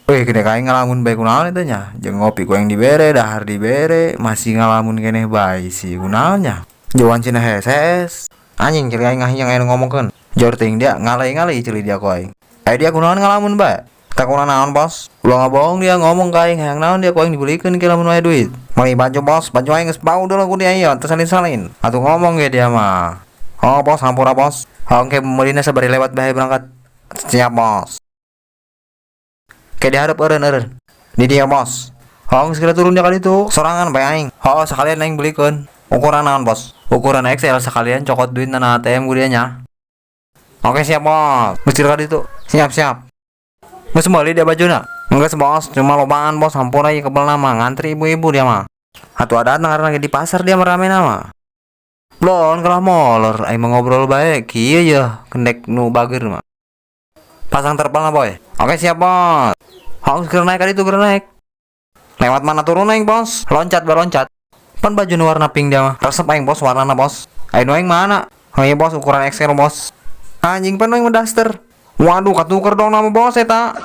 Weh, gede aing ngalamun bae, kunaon itu nya? Jeung ngopi ku aing dibere, dahar dibere, masih ngalamun keneh bae sih, kunaon nya? Jauhan cina heses. Anjing, ceuli aing ngahiyang aya nu ngomongkeun. Jor teuing dia ngalai-ngalai ceuli dia ku aing. Eh, dia kunaon ngalamun bae? Takunan naon, Bos? Ulah ngabohong, dia ngomong ka aing hayang naon dia, ku aing dibelikeun ke lamun aya duit. Meuli baju, Bos, baju aing geus bau dulu ku dia ieu, teu salin-salin. Atuh ngomong ge dia mah. Oh, Bos, hampura, Bos. Oke, meulina sabari lewat bae berangkat. Siap, Bos. Kayak diharap eureun-eureun. Di dia, Bos. Oh, segera turun dia kali itu. Sorangan bae aing. Oh, sekalian aing belikeun. Ukuran naon, Bos? Ukuran XL, sekalian cokot duit na ATM ku dia nya. Oke, siap, Bos. Mesti kali itu. Siap, siap. Geus meuli dia bajuna? Enggak, Bos, cuma lobaan, Bos, hampura ieu kebel nama ngantri ibu-ibu dia mah. Atuh ada karena lagi di pasar dia merame nama. Blon kalah molor, aing mah ngobrol bae kieu ya, kendek nu bager mah. Pasang terpal boy. Oke, siap, Bos. Harus segera naik kali itu, segera naik. Lewat mana turun aing, Bos? Loncat berloncat. Pan baju nu warna pink dia mah. Resep aing, Bos, warnana, Bos. Aing nu aing mana? Oh iya, Bos, ukuran XL, Bos. Anjing, pan aing mah daster. Waduh, katuker dong nama Bos eta.